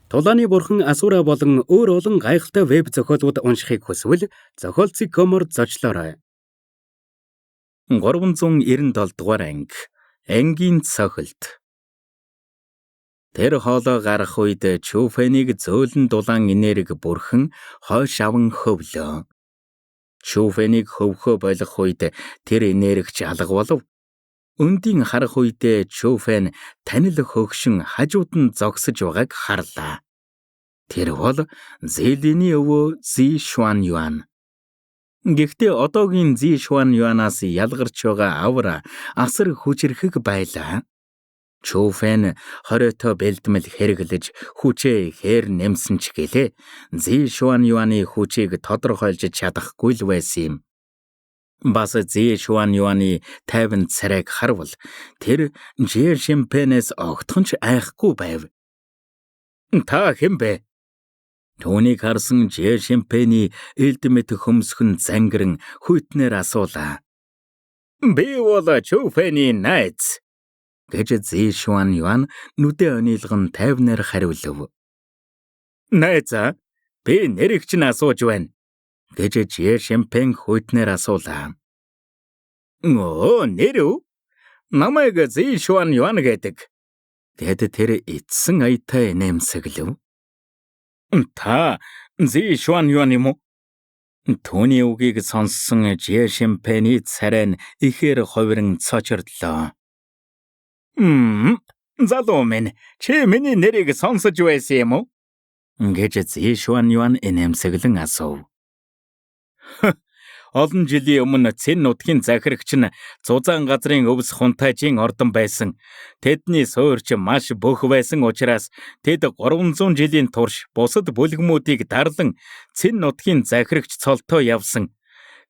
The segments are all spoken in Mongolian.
Тулааны бурхан Асура болон өөр олон гайхалтай веб зохиолууд уншихыг хүсвэл зохиолцэг.com-оор зочлоорой. 397 дугаар анги. Ангийн цохилт. Тэр хоолой гарах үед Чүфэнийг зөөлөн дулаан энерги бүрхэн хойш аван хөвлөө. Чүфэнийг хөвхөө болох үед тэр энергич алга болов. Өндийн харах үедээ Чүфэн танил хөгшин хажууд нь зогсож байгааг харлаа. Тэр бол Зэлиний өвөө Зи Шуан Юан. Гэхдээ одоогийн Зи Шуан Юанаас ялгарч байгаа авра асар хүчирхэг байлаа. Чүфэн хориотой бэлдмэл хэрэглэж хүчээ ихээр нэмсэн ч гэлээ Зи Шуан Юаны хүчийг тодорхойлж чадахгүй л байсан юм. Бас Зи Шуан Юаны тайван царайг харвал тэр Жэ Шимпенээс огтхон ч айхгүй байв. Та хэн бэ? Түүнийг харсан Жэ Шимпений элд мэт хөмсгөн зангиран хүйтнээр асуулаа. Би бол Чүфэний найз гэж Зи Шуан Юан нүдэ онилгон тайвнаар хариулв. Найзаа, би нэрийг чинь асууж байна гэж Жэ Шимпен хүйтнээр асуулаа. Өө, нэр үү? Намайг Зи Шуан Юан гэдэг. Гэт тэр эцсэн аятай нэмсэглэв. Та Зи Шуан Юан юм уу? Түүний үгийг сонссон Жэ Шимпений царай нь ихээр хувиран цочирдлоо. Залуу минь, чи миний нэрийг сонсож байсан юм уу? Гэж Зи Шуан Юан инээмсэглэн асуув. Олон жилийн өмнө Цэн нутгийн захирагч нь Зузаан газрын өвс хунтайжийн ордон байсан. Тэдний суурьч маш бөх байсан учраас тэд 300 жилийн турш бусад бүлгэмүүдийг дарлан Цэн нутгийн захирагч цолтой явсан.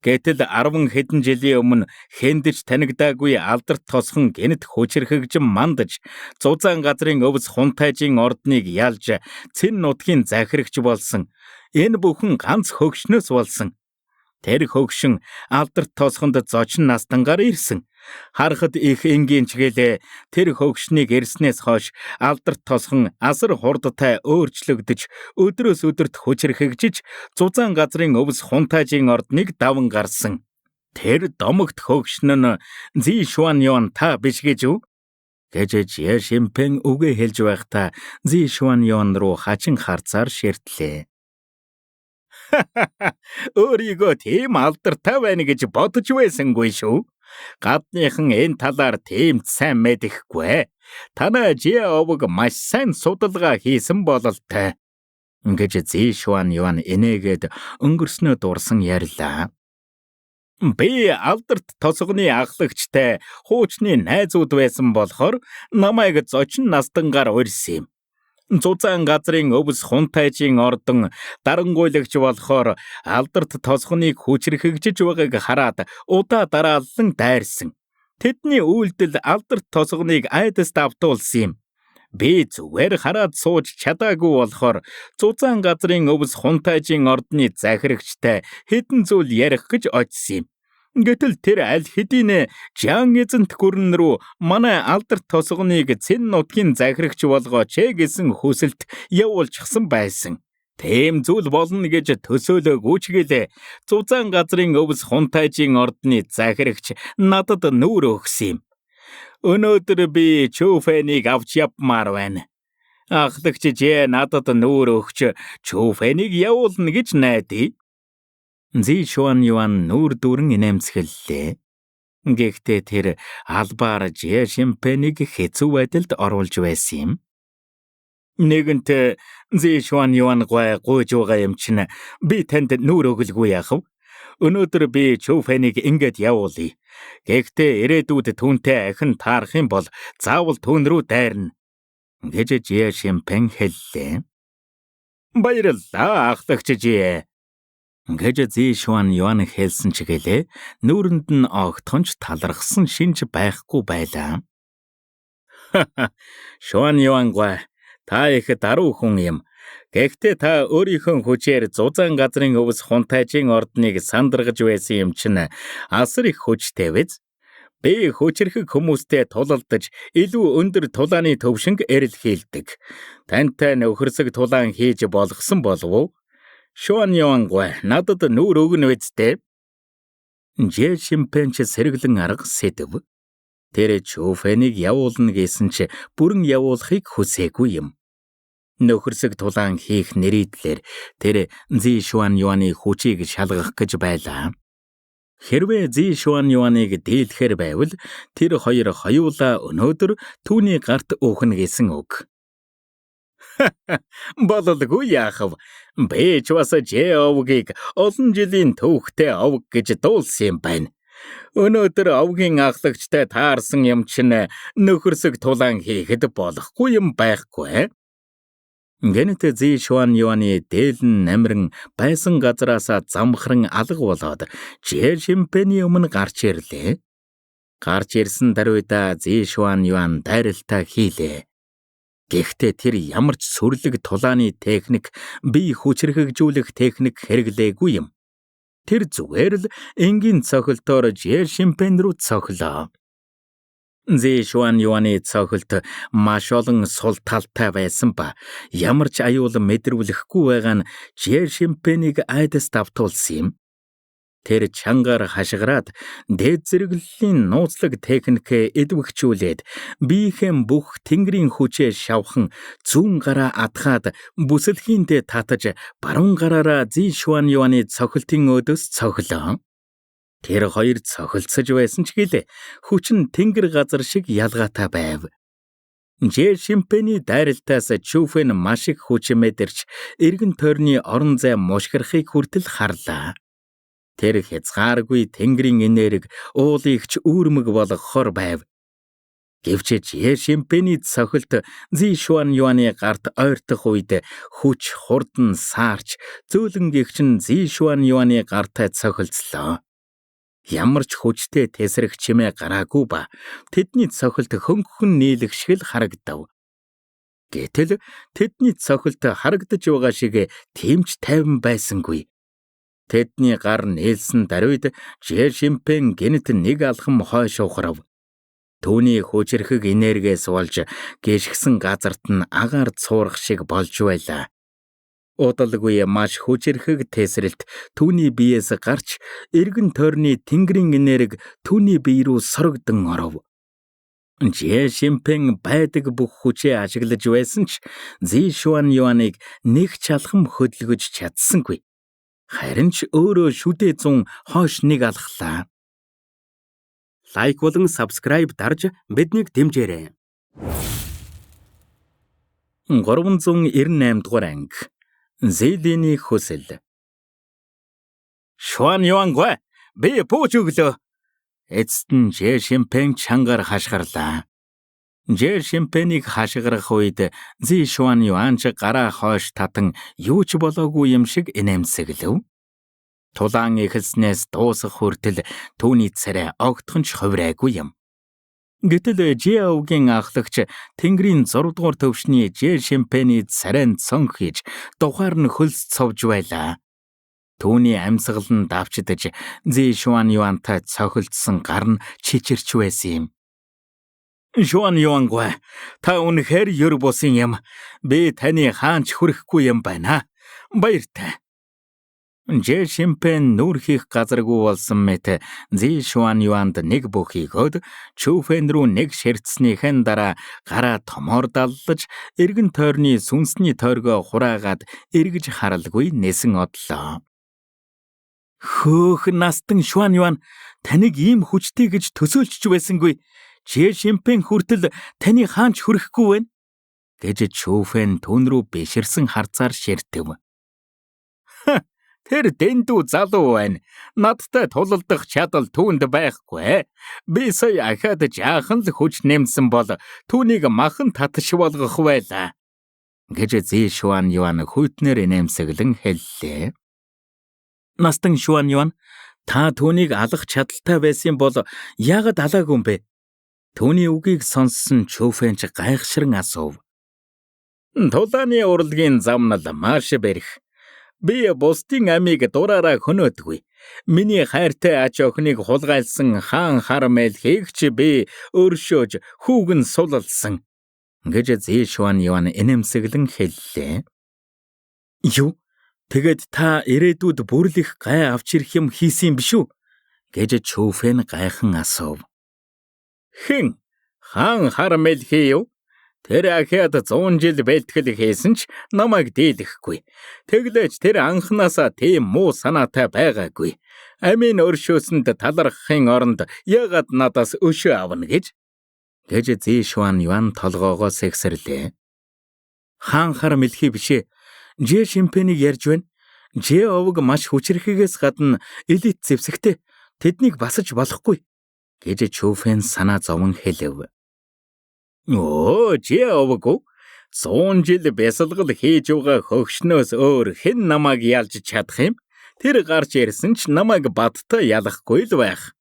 Гэтэл 10 хэдэн жилийн өмнө хэндэж танигдаагүй алдарт тосхон гэнэт хүчирхэгжин мандаж Зузаан газрын өвс хунтайжийн ордныг ялж Цэн нутгийн захирагч болсон. Энэ бүхэн ганц хөгшнөөс болсон. Тэр хөгшин алдарт тосгонд зочин настангаар ирсэн. Харахад их энгийн ч гэлээ тэр хөгшнийг ирснээс хойш алдарт тосгон асар хурдтай өөрчлөгдөж өдрөөс өдөрт хүчирхэгжиж Зузаан газрын өвс хунтайжийн ордныг даван гарсан. Тэр домогт хөгшин нь Зи Шуан Юан та биш гэж үү? Гэж Жэ Шимпен үгээ хэлж байхдаа Зи Шуан Юан руу хачин харцаар ширтлээ. Өөрийгөө тийм алдартай байна гэж бодож байсангүй шүү. Гадныхан энэ талаар тийм сайн мэдэхгүй. Танай Жэ овог маш сайн судалгаа хийсэн бололтой. Гэж Зи Шуан Юан инээгээд өнгөрснөө дурсан ярьлаа. Би алдарт тосгоны ахлагчтай хуучны найзууд байсан болохоор намайг зочин настангаар урьсан юм. Зузаан газрын өвс хунтайжийн ордон дарангуйлагч болохоор алдарт тосгоныг хүчирхэгжиж байгааг хараад удаа дараалан дайрсан. Тэдний үйлдэл алдарт тосгоныг айдаст автуулсан юм. Би зүгээр хараад сууж чадаагүй болохоор Зузаан газрын өвс хунтайжийн ордны захирагчтай хэдэн зүйл ярих гэж очсон юм. Гэтэл тэр аль хэдийн Жан эзэнт гүрэн рүү манай алдарт тосгоныг Цэн нутгийн захирагч болгооч ээ гэсэн хүсэлт явуулчихсан байсан. Тийм зүйл болно гэж төсөөлөөгүй ч гэлээ Зузаан газрын өвс хунтайжийн ордны захирагч надад нүүр өгсөн юм. Өнөөдөр би Чүфэнийг авч явмаар байна. Ахлагч Жэ надад нүүр өгч Чүфэнийг явуулна гэж найдаа. Зи Шуан Юан нүүр дүүрэн инээмсэглэлээ. Гэхдээ тэр албаар Жэ Шимпенийг хэцүү байдалд оруулж байсан юм. Нэгэнт Зи Шуан Юан гуй гуйж байгаа юм чинь би танд нүүр өглгүй яах вэ? Өнөөдөр би Чүфэнийг ингэж явуулъя. Гэхдээ ирээдүйд түүнтэй ахин таарах юм бол заавал түүн рүү дайрна гэж Жэ Шимпен хэллээ. Баярлалаа ахлагч Жэ. Гэж Зи Шуан Юан хэлсэн ч гэлээ нүүрэнд нь огтхон ч талархсан шинж байхгүй байлаа. Шуан Юан гуай, та их даруй хүн юм. Гэхдээ та өөрийнхөө хүчээр Зузаан газрын өвс хунтайжийн ордныг сандаргаж байсан юм чинь асар их хүчтэй биз? Би хүчирхэг хүмүүстэй тулалдаж илүү өндөр тулааны төвшинг эрэлхийлдэг. Тантай нөхөрсөг тулаан хийж болгосон болов уу? Шуан Юангүй надад нүүр өгнө үсттэй. Жэ Шимпенч сэргэлэн арга сэдэв. Тэр Чүфэнийг явуулна гэсэн чи бүрэн явуулахыг хүсээгүй юм. Нөхөрсөг тулаан хийх нэрийдлэр тэр Зи Шуан Юаны хүчийг шалгах гэж байлаа. Хэрвээ Зи Шуан Юаныг дийлэхээр байвал тэр хоёр хоёулаа өнөөдөр түүний гарт өөхнө гэсэн үг. Бололгүй яах вэ? Би ч бас Жэ овгийг олон жилийн түүхтэй овг гэж дуулсан юм байна. Өнөөдөр овгийн ахлагчтай таарсан юм чинь нөхөрсөг тулаан хийхэд болохгүй юм байхгүй. Гэнэт Зи Шуан Юаны дээлэн намран байсан газраасаа замхран алга болоод Жэ Шимпэний өмнө гарч ирлээ. Гарч ирсэн даруйда Зи Шуан Юан дайралтаа хийлээ. Гэхдээ тэр ямар ч сүрлэг тулааны техник, бие хүчрхэгжүүлэх техник хэрэглээгүй юм. Тэр зүгээр л энгийн цохилтоор Жэ Шимпэн рүү цохилоо. Зи Шуан Юаны цохилт маш олон сул талтай байсан ба ямар ч аюул мэдрүүлэхгүй байгаа нь Жэ Шимпэнийг айдас давтуулсан юм. Тэр чангаар хашгираад дээд зэрэглэлийн нууцлаг техникээ эдвэхжүүлээд биеийнхэн бүх тэнгэрийн хүчээ шавхан зүүн гараа атгаад бүсэлхийндээ татаж баруун гараараа Зи Шуан Юаны цохилтын өөдөөс цохилоо. Тэр хоёр цохилцож байсан ч гэлээ хүч нь тэнгэр газар шиг ялгаатай байв. Жэ Шимпэний дайралтаас Чүфэн маш их хүч мэдэрч эргэн тойрны орон зай мушгирахыг хүртэл харлаа. Тэр хязгааргүй тэнгэрийн энерги уулыг ч үүрмэг болгохоор байв. Гэвч Жэ Шимпэний цохилт Зи Шуан Юаны гарт ойртох үед хүч хурдан саарч зөөлөн гихч нь Зи Шуан Юаны гартай цохилцлоо. Ямар ч хүчтэй тэсрэх чимээ гараагүй ба тэдний цохилт хөнгөн нийлэх шиг л харагдав. Гэтэл тэдний цохилт харагдаж байгаа шиг тийм ч тайван байсангүй. Тэдний гар нийлсэн даруйд Жэ Шимпэн гэнэт нэг алхам хойш ухрав. Түүний хүчирхэг энергиэс болж гიშгсэн газарт нь агаар цуурах шиг болж байлаа. Удалгүй маш хүчирхэг тэсрэлт түүний биеэс гарч эргэн тойрны тэнгэрийн энерги түүний бие рүү сорогдон оров. Жэ Шимпэн байдаг бүх хүчээ ашиглаж байсан ч Зи Шуан Юаныг нэг ч алхам хөдөлгөж чадсангүй. Харин ч өөрөө шүдээ зун хойш нэг алхлаа. Лайк болон subscribe дарж биднийг дэмжээрэй. 398 дугаар анги. Зэлийн хүсэл. Шуан Юангүй би пүүч өглөө. Эцэст нь Жэ Шимпэн чангаар хашгирлаа. Жэ Шимпэнийг хашгирах үед Зи Шуан Юан ч гараа хойш татан юу ч болоогүй юм шиг инээмсэглэв. Тулаан эхэлснээс дуусах хүртэл түүний царай огтхон ч хувираагүй юм. Гэтэл Жэ овгийн ахлагч Тэнгэрийн 6 дугаар төвшний Жэ Шимпэний царайнд цонх хийж тухаар нь хөлс цовж байлаа. Түүний амьсгал нь давчдаж Зи Шуан Юантай цохилдсон гар нь чичирч байсан юм. Шуан Юангүй та үнэхээр ер бусын юм. Би таны хаанч хүрэхгүй юм байна. Баяртай. Жэ Шимпэн нүүр хийх газаргүй болсон мэт Зи Шуан Юанд нэг бөхийгөөд Чүфэн рүү нэг ширтснийхэн дараа гараа томоор даллаж эргэн тойрны сүнсний тойргоо хураагаад эргэж харалгүй нэсэн одлоо. Хөөх настан Шуан Юан таныг ийм хүчтэй гэж төсөөлчих байсангүй. Жэ Шимпэн хүртэл таны хаанч хүрэхгүй байна гэж Чүфэн түүн рүү биширсэн харцаар ширтэв. Тэр дэндүү залуу байна. Надтай тулалдах чадал түүнд байхгүй. Би сая ахаад жаахан л хүч нэмсэн бол түүнийг махан татш болгох байлаа гэж Зи Шуан Юан хүйтнэр инээмсэглэн хэллээ. Настан Шуан Юан та түүнийг алах чадaltaй байсан бол яагаад алаагүй юм бэ? Түүний үгийг сонссон Чүфэн ч гайхшран асуув. Тулааны урлагийн замнал маш бэрх. Би бусдын амийг дураараа хөнөөдгүй. Миний хайртай ач охиныг хулгайлсан хаан хар мэлхийг ч би өршөөж хүүг нь сулалсан гэж Зишуан Юан инээмсэглэн хэллээ. Юу? Тэгээд та ирээдүйд бүрлэх гай авч ирэх юм хийсэн юм биш үү? Гэж Чүфэн гайхан асуув. Хэн? Хаан хар мэлхий юу? Тэр ахиад 100 жил бэлтгэл хийсэн ч намайг дийлэхгүй. Тэглээч тэр анхнаасаа тийм муу санаатай байгаагүй. Амийн өршөөсөнд талархахын оронд яагаад надаас өшөө авна гэж Зишуан Юан толгоогоо сэгсэрлээ. Хаан хар мэлхий бишээ. Жэ Шимпэнийг ярьж байна. Жэ овог маш хүчирхэгээс гадна элит зэвсэгтэй. Тэднийг басаж болохгүй гэж Чүфэн санаа зовон хэлэв. Өө, Жэ овог уу? 100 жил бясалгал хийж байгаа хөгшнөөс өөр хэн намайг ялж чадах юм? Тэр гарч ирсэн ч намайг бадтай ялахгүй л байх.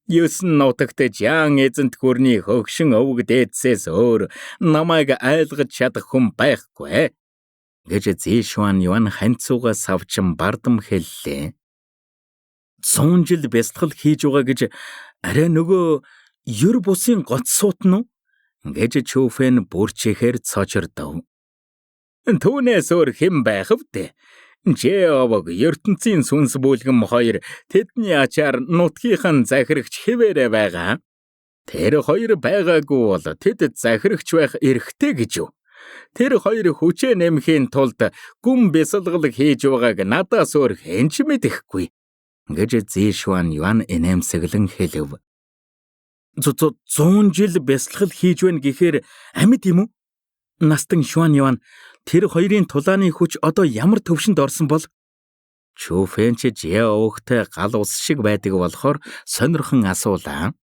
9 нутагт Жан эзэнт гүрний хөгшин өвөг дээдсээс өөр намайг айлгаж чадах хүн байхгүй гэж Зишуан Юан ханьцууга савчин бардам хэллээ. 100 жил бясалгал хийж байгаа гэж арай нөгөө ер бусын гоц суутна уу гэж Чүфэн бүрчэхээр цочирдов. Түүнээс өөр хэн байх вэ? Жэ овог ертөнцийн сүнс бүлгэм хоёр тэдний ачаар нутгийнхан захирагч хэвээрээ байгаа. Тэр хоёр байгаагүй бол тэд захирагч байх эрхтэй гэж юу? Тэр хоёр хүчээ нэмэхийн тулд гүн бясалгал хийж байгааг надаас өөр хэн ч мэдэхгүй гэж Зишуан Юан инээмсэглэн хэлэв. 100 жил бясалгал хийж байна гэхээр амьд юм уу? Настан Шуан Юан тэр хоёрын тулааны хүч одоо ямар төвшөнд орсон бол? Чүфэн ч Жэ овогтой гал ус шиг байдаг болохоор сонирхон асуулаа.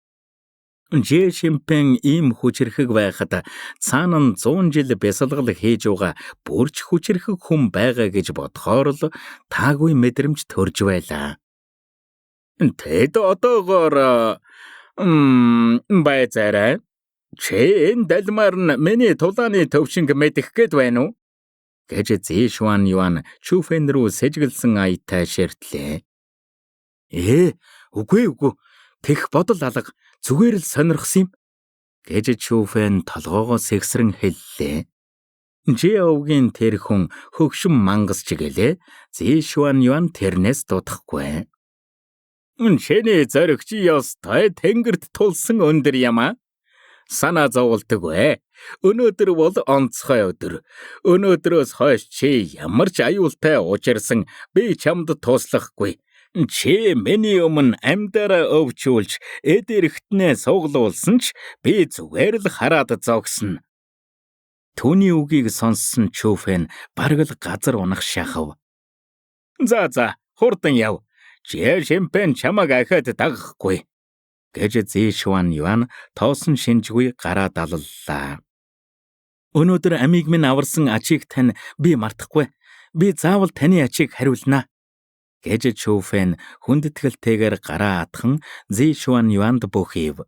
Жэ Шимпэн ийм хүчирхэг байхад цаана нь 100 жил бясалгал хийж байгаа бүрч хүчирхэг хүн байгаа гэж бодохоор л таагүй мэдрэмж төрж байлаа. Тэд одоогоор байцаарай. Чи энэ далмаар нь миний тулааны төвшинг мэдэх гээд байна уу? Гэж Зишуан Юан Чүфэн рүү сэжиглсэн аятай ширтлээ. Үгүй үгүй. Тех бодол алга, зүгээр л сонирхсан юм гэж Чүфэн толгоогоо сэгсрэн хэллээ. Жэ овгийн тэр хүн хөгшин мангас ч гэлээ. Зишуан Юан тэрнээс дутахгүй. Чиний зоригч ёстой тэнгэрт тулсан өндөр юм аа. Санаа зовлдог вэ. Өнөөдөр бол онцгой өдөр. Өнөөдрөөс хойш чи ямар ч аюултай учирсан би чамд туслахгүй. Чи миний өмнө амьдараа өвчүүлж эд эрэхтнээ суглуулсан ч би зүгээр л хараад зогсно. Түүний үгийг сонссон Чүфэн бараг л газар унах шахав. За за, хурдан яв. Жэ Шимпэн чамайг ахиад дагахгүй гэж Зишуан Юан тоосон шинжгүй гараа даллаа. Өнөөдөр амийг минь аварсан ачийг тань би мартахгүй. Би заавал таны ачийг хариулнаа гэж Чүфэн хүндэтгэлтэйгээр гараа атхан Зишуан Юанд бөхийв.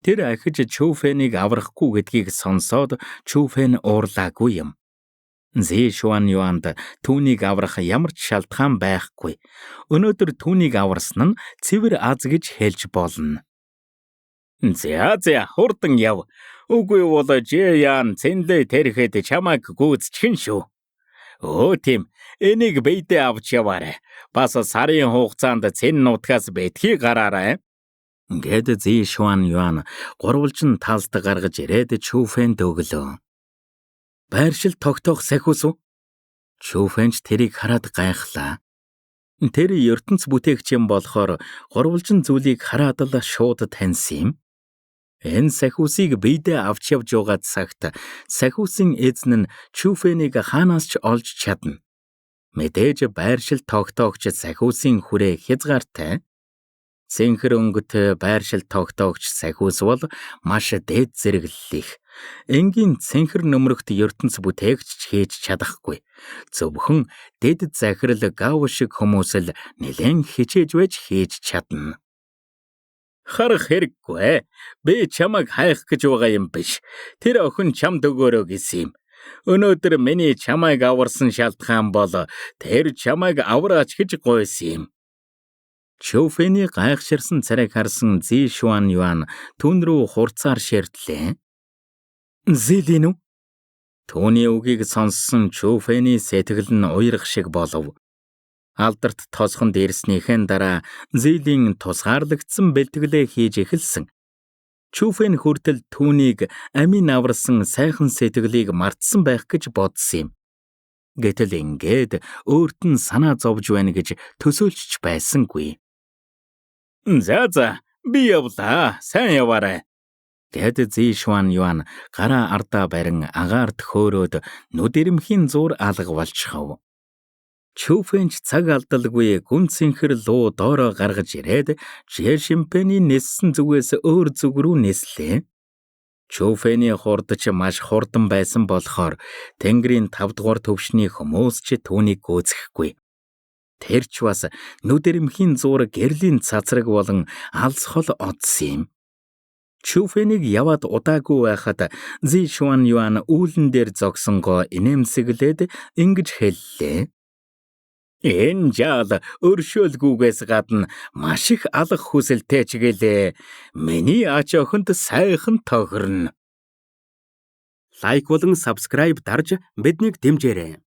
Тэр ахиж Чүфэнийг аврахгүй гэдгийг сонсоод Чүфэн уурлаагүй юм. Зишуан Юанд түүнийг аврах ямар ч шалтгаан байхгүй. Өнөөдөр түүнийг аварсан нь цэвэр аз гэж хэлж болно. За за, хурдан яв. Үгүй бол Жэ Ян цэнлээ тэрхэд чамайг гүйцэтгэн шүү. Өө тийм, энийг бийдээ авч яваарай. Бас сарын хугацаанд цэн нутгаас битгий гараарай. Гэд Зишуан Юан гурвалжин талд гаргаж ирээд Чүфэнд өглөө. Байршил тогтоох сахиус уу? Чүфэнч тэрийг хараад гайхлаа. Тэр ертөнц бүтээгч юм болохоор гурвалжин зүйлийг хараад л шууд таньсан юм. Энэ сахиусыг биедээ авч явж байгаа цагт сахиусын эзэн нь Чүфэнийг хаанаас ч олж чадна. Мэдээж байршил тогтоогч сахиусын хүрээ хязгаартай. Цэнхэр өнгөтэй байршил тогтоогч сахиус бол маш дээд зэрэглэлих. Энгийн цэнхэр нөмрөгт ертөнц бүтээгч ч хийж чадахгүй. Зөвхөн дэд захирал Гав шиг хүмүүс л нэлээн хичээж байж хийж чадна. Харах хэрэггүй. Би чамайг хайх гэж байгаа юм биш. Тэр охин чамд өгөөрэй гэсэн юм. Өнөөдөр миний чамайг аварсан шалтгаан бол тэр чамайг авраач гэж гуйсан юм. Чүфэний гайхширсан царайг харсан Зи Шуан Юан түүн рүү хурцаар ширтлээ. Зилин үү? Түүний үгийг сонссон Чүфэний сэтгэл нь уярах шиг болов. Алдарт тосгонд ирснийхэн дараа Зилийн тусгаарлагдсан бэлтгэлээ хийж эхэлсэн. Чүфэн хүртэл түүнийг амийн аварсан сайхан сэтгэлийг мартсан байх гэж бодсон юм. Гэтэл ингээд өөрт нь санаа зовж байна гэж төсөөлж байсангүй. За за, би явлаа. Сайн яваарай. Гэт Зишван Юан гараа ардаа барин агаарт хөөрөөд нүд ирэмхийн зуур алга болчихов. Чүфэнч цаг алдалгүй гүн цэнхэр луу доороо гаргаж ирээд Жэшимпэний ниссэн зүгээс өөр зүг рүү нислээ. Чүфэний хурд ч маш хурдан байсан болохоор Тэнгэрийн 5 дугаар төвшний хүмүүс ч түүнийг гүйцэхгүй. Тэр ч бас нүд ирэмхийн зуур гэрлийн цацраг болон алс хол одсон юм. Чүфэнийг яваад удаагүй байхад Зишуан Юан үүлэн дээр зогсонгоо инээмсэглээд ингэж хэллээ. Энэ жаал өршөөлгүйгээс гадна маш их алах хүсэлтэй ч гэлээ. Миний ач охинд сайхан тохирно. Лайк болон subscribe дарж биднийг дэмжээрэй.